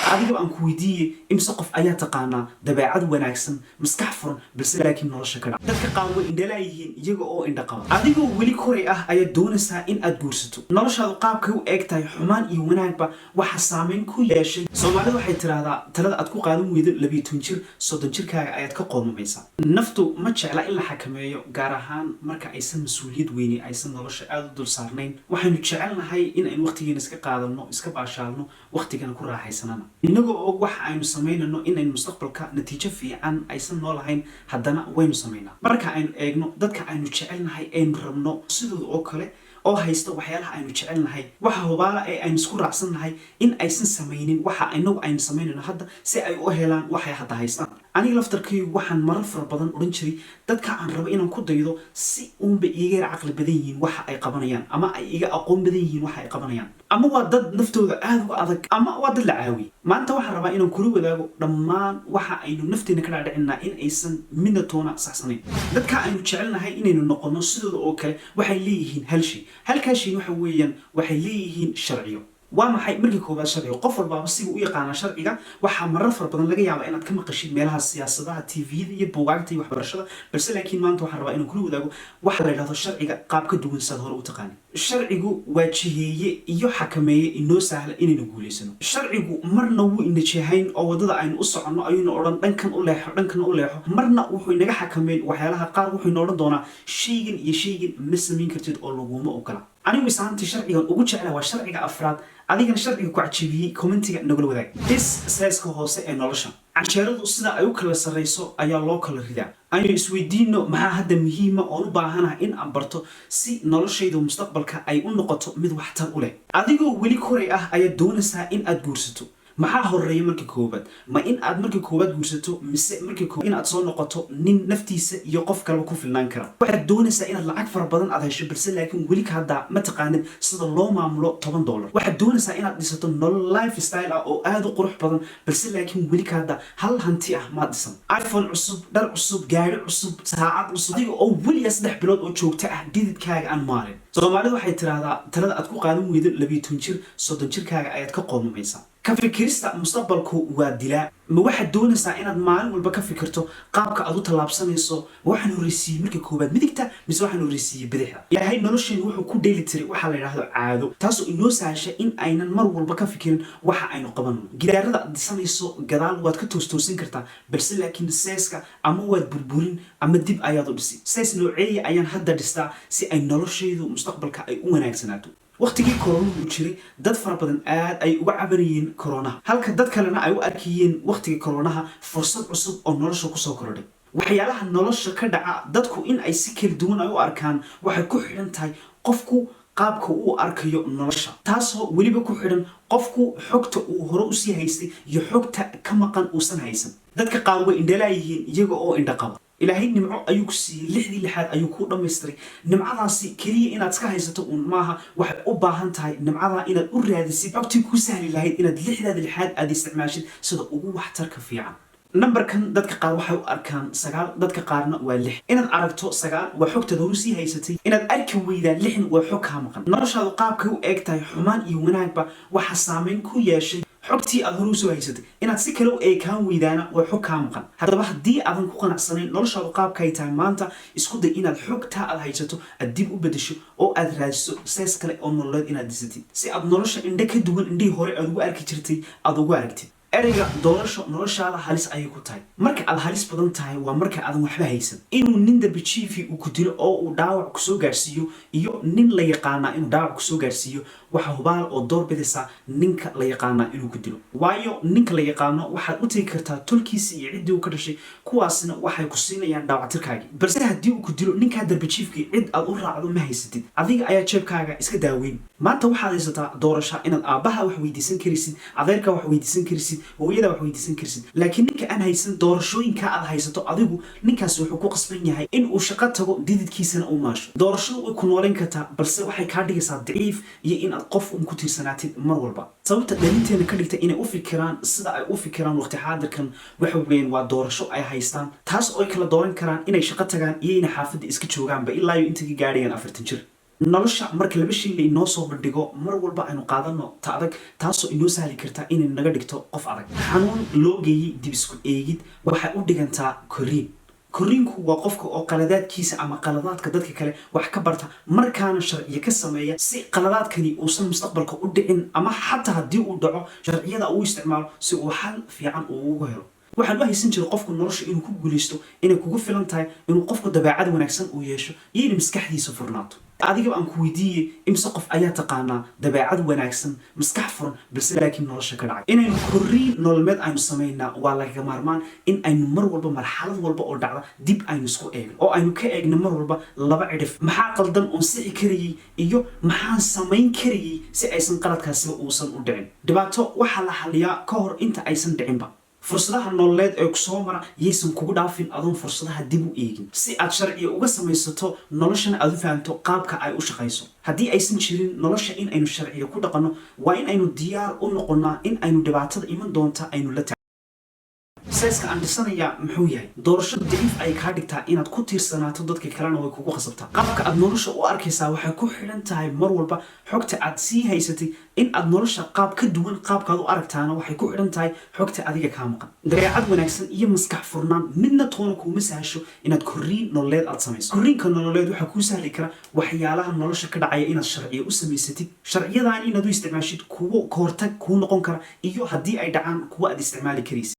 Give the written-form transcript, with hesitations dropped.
Adiga aan ku weydiiyey, imse qof ayaa taqaanaa dabeecad wanaagsan, maskax furan, balse laakiin nolosha ka dhac? Dadka qaar way indhalaa yihiin iyaga oo indha qaba. Adigoo weli koray ah ayaad doonaysaa in aad guursato. Noloshaadu qaabkay u eeg tahay, xumaan iyo wanaagba, waxa saameyn ku yeeshay. Soomaalidu waxay tiraahdaa, talada aad ku qaadan weydo 12 jir, 30 jirkaaga ayaad ka qoomamaysaa. Naftu ma jecla in la xakameeyo, gaar ahaan marka aysan mas-uuliyad weyni aysan nolosha aada u dul saarnayn. Waxaynu jecelnahay in aynu waqtigeena iska qaadano, iska baashaalno, waqtigana ku raaxaysanana, inagoo og waxa aynu samaynano inaynu mustaqbalka natiijo fiican aysan noo lahayn, haddana waynu samaynaa. Marka aynu eegno dadka aynu jecelnahay, aynu rabno sidooda oo kale oo haysta waxyaalaha aynu jecelnahay, waxa hubaala ee aynu isku raacsannahay in aysan samaynin waxa inagu aynu samaynayno hadda si ay u helaan waxay hadda haystaan. Aniga laftarkaygu waxaan marar fara badan odhan jiray, dadka aan rabo inaan ku daydo si uunba iiga yar caqli badan yihiin waxa ay qabanayaan, ama ay iga aqoon badan yihiin waxa ay qabanayaan, ama waa dad naftooda aada uga adag, ama waa dad la caawiye. Maanta waxaan rabaa inaan kula wadaago dhammaan waxa aynu nafteena ka dhaadhicinaa in aysan midna toona saxsanayn. Dadka aynu jecelnahay inaynu noqono sidooda oo kale waxay leeyihiin hal shay. Halkaa shay waxa weeyaan, waxay leeyihiin sharciyo. Waa maxay markii koowaad sharciga? Qof walbaaba siga u yaqaana sharciga. Waxaa marar fara badan laga yaabaa inaad ka maqashid meelaha siyaasadaha, TV-da iyo buugaagta iyo waxbarashada, balse laakiin maanta waxaan rabaa inaan kula wadaago waxa la yidhahdo sharciga qaab ka duwan saad hore u taqaani. Sharcigu waa jiheeye iyo xakameeye inoo sahla inaynu guulaysano. Sharcigu marna wuu ina jehayn oo waddada aynu u soconno ayuuna odhan dhankan u leexo, dhankan u leexo. Marna wuxuu inaga xakameyn waxyaalaha qaar, wuxuu ina odhan doonaa shaygan iyo shaygan ma samayn kartid oo laguma ogola. Anigu isaantii sharcigan ugu jecla waa sharciga afraad. Adigana sharciga ku cajabiyey comment-iga nagula wadaag. Dhis seeska hoose ee nolosha. Canjeeradu sida ay u kala sarrayso ayaa loo kala ridaa. Aynu isweydiino, maxaa hadda muhiima oon u baahanaha in aan barto si noloshaydu mustaqbalka ay u noqoto mid waxtar u leh? Adigoo weli koray ah ayaad doonaysaa in aad guursato. Maxaa horeeya marka koobaad? Ma in aad marka koowaad guursato, mise marka koowaad in aad soo noqoto nin naftiisa iyo qof kaleba ku filnaan kara? Waxaad doonaysaa inaad lacag fara badan aad hesho, balse laakiin weli ka hadda ma taqaanid sida loo maamulo $10. Waxaad doonaysaa inaad dhisato nolol lifestyle ah oo aad u qurux badan, balse laakiin weli ka hadda hal hanti ah maad dhisan. iPhone cusub, dhar cusub, gaari cusub, saacad cusub, adiga oo weligaa 3 bilood oo joogto ah dhididkaaga aan maalin. Soomaalidu waxay tiraahdaa, talada aad ku qaadan weydo 12 jir, 30 jirkaaga ayaad ka qoomamaysaa. Ka fikirista mustaqbalku waa dilaa. Ma waxaad doonaysaa inaad maalin walba ka fikirto qaabka aad u tallaabsanayso? Ma waxaan horreysiiyey marka koowaad midigta, mise waxaan horreysiiyey bidixda? Ilaahay nolosheenu wuxuu ku dheeli tiray waxaa la yidhaahdo caado, taasoo inoo sahasha in aynan mar walba ka fikirin waxa aynu qabanno. Gidaarada aad dhisanayso gadaal waad ka toostoosin kartaa, balse laakiin seeska ama waad burburin ama dib ayaad u dhisi. Sees nooceeya ayaan hadda dhistaa si ay noloshaydu mustaqbalka ay u wanaagsanaato? Waqtigii koronuhu uu jiray, dad fara badan aad ay uga cabanayeen koronaha, halka dad kalena ay u arkayeen waqtiga koronaha fursad cusub oo nolosha kusoo kordhay. Waxyaalaha nolosha ka dhaca dadku in ay si kala duwan ay u arkaan waxay ku xidhan tahay qofku qaabka uu arkayo nolosha, taasoo weliba ku xidhan qofku xogta uu hore usii haystay iyo xogta ka maqan uusan haysan. Dadka qaar way indhalaa yihiin iyaga oo indha qaba. Ilaahay nimco ayuu ku siiyey, lixdii lixaad ayuu kuu dhammaystiray. Nimcadaasi keliya inaad iska haysato uun maaha. Waxay u baahan tahay nimcadaa inaad u raadisid xogtii kuu sahli lahayd inaad lixdaada lixaad aad isticmaashid sida ugu waxtarka fiican. Numberkan dadka qaar waxay u arkaan 9, dadka qaarna waa 6. Inaad aragto 9 waa xogtaad horu sii haysatay, inaad arki weydaa 6-na waa xog kaa maqan. Noloshaadu qaabkay u eeg tahay, xumaan iyo wanaagba, waxa saameyn ku yeeshay xogtii aad hore usoo haysatay. Inaad si kale u eekaan weydaana waa xog kaa maqan. Haddaba haddii aadan ku qanacsanayn noloshaadu qaabkay tahay maanta, isku day inaad xogtaa aad haysato aad dib u bedesho oo aad raadiso sees kale oo nololeed inaad dhisatid, si aad nolosha indho ka duwan indhihii hore aad ugu arki jirtay aad ugu aragtid. Ereyga doorasho noloshaada halis ayay ku tahay. Marka aad halis badan tahay waa marka aadan waxba haysan. Inuu nin darbijiifi uu ku dilo oo uu dhaawac kusoo gaarsiiyo iyo nin la yaqaanaa inuu dhaawac kusoo gaarsiiyo, waxa hubaal oo door bidaysaa ninka la yaqaanaa inuu ku dilo. Waayo, ninka la yaqaano waxaad u tegi kartaa tolkiisa iyo ciddii uu ka dhashay, kuwaasna waxay ku siinayaan dhaawactirkaagii. Balse haddii uu ku dilo ninkaa darbijiifkii, cid aad u raacdo ma haysatid, adiga ayaa jeebkaaga iska daaweyn. Maanta waxaad haysataa doorasho inaad aabbaha wax weydiisan karaysid, adeerka wax weydiisan karaysid, hooyada wax weydiisan karaysid. Laakiin ninka aan haysan doorashooyinka aad haysato adigu, ninkaasi wuxuu ku qasban yahay in uu shaqo tago, dididkiisana uu maasho. Doorashadu way ku nooleyn kartaa, balse waxay kaa dhigaysaa daciif iyo in aad qof un ku tiirsanaatid mar walba. Sababta dhalinteena ka dhigta inay u fikiraan sida ay u fikiraan waqti xaadirkan waxa weeyaan waa doorasho ay haystaan, taas oo ay kala dooran karaan inay shaqo tagaan iyo inay xaafadda iska joogaanba ilaa iyo inta ka gaadhayaan 40 jir. Nolosha marka laba shay la inoo soo bandhigo, mar walba aynu qaadano ta adag, taasoo inoo sahli karta inay naga dhigto qof adag. Xanuun loo geeyey dib isku eegid waxay u dhigantaa koriin. Koriinku waa qofka oo qaladaadkiisa ama qaladaadka dadka kale wax ka barta, markaana sharciyo ka sameeya si qaladaadkani uusan mustaqbalka u dhicin, ama xataa haddii uu dhaco sharciyada uu isticmaalo si uu xal fiican uu ugu helo. Waxaan u haysan jiray qofku nolosha inuu ku guulaysto inay kugu filan tahay inuu qofku dabeecad wanaagsan uu yeesho iyo inay maskaxdiisa furnaato. Adigaba aan ku weydiiyey, imse qof ayaa taqaanaa dabeecad wanaagsan, maskax furan, balse laakiin nolosha ka dhacay? Inaynu korriin nololmeed aynu samaynaa waa lagaga maarmaan in aynu mar walba marxalad walba oo dhacda dib aynu isku eegno, oo aynu ka eegno mar walba laba cidhif: maxaa qaldan oon sixi karayey iyo maxaan samayn karayey si aysan qaladkaasiba uusan u dhicin? Dhibaato waxaa la xaliyaa ka hor inta aysan dhicinba. Fursadaha nololeed ee kusoo mara yaysan kugu dhaafin adoon fursadaha dib u eegin, si aad sharciya uga samaysato noloshana aad u fahamto qaabka ay u shaqayso. Haddii aysan jirin nolosha in aynu sharciya ku dhaqanno, waa in aynu diyaar u noqonnaa in aynu dhibaatada iman doonta aynu la sayska aan dhisanayaa muxuu yahay? Doorasho daciif ay kaa dhigtaa inaad ku tiirsanaato dadka kalena way kugu khasabtaa. Qaabka aad nolosha u arkaysaa waxay ku xidhan tahay mar walba xogta aad sii haysatay. In aad nolosha qaab ka duwan qaabkaad u aragtaana waxay ku xidhan tahay xogta adiga kaa maqan. Dabeecad wanaagsan iyo maskax furnaan midna toona kuuma sahasho inaad korriin nololeed aad samayso. Korriinka nololeed waxaa kuu sahli kara waxyaalaha nolosha ka dhacaya inaad sharciyo u samaysatid, sharciyadan inaad u isticmaashid kuwo kahortag kuu noqon kara iyo haddii ay dhacaan kuwo aad isticmaali karaysid.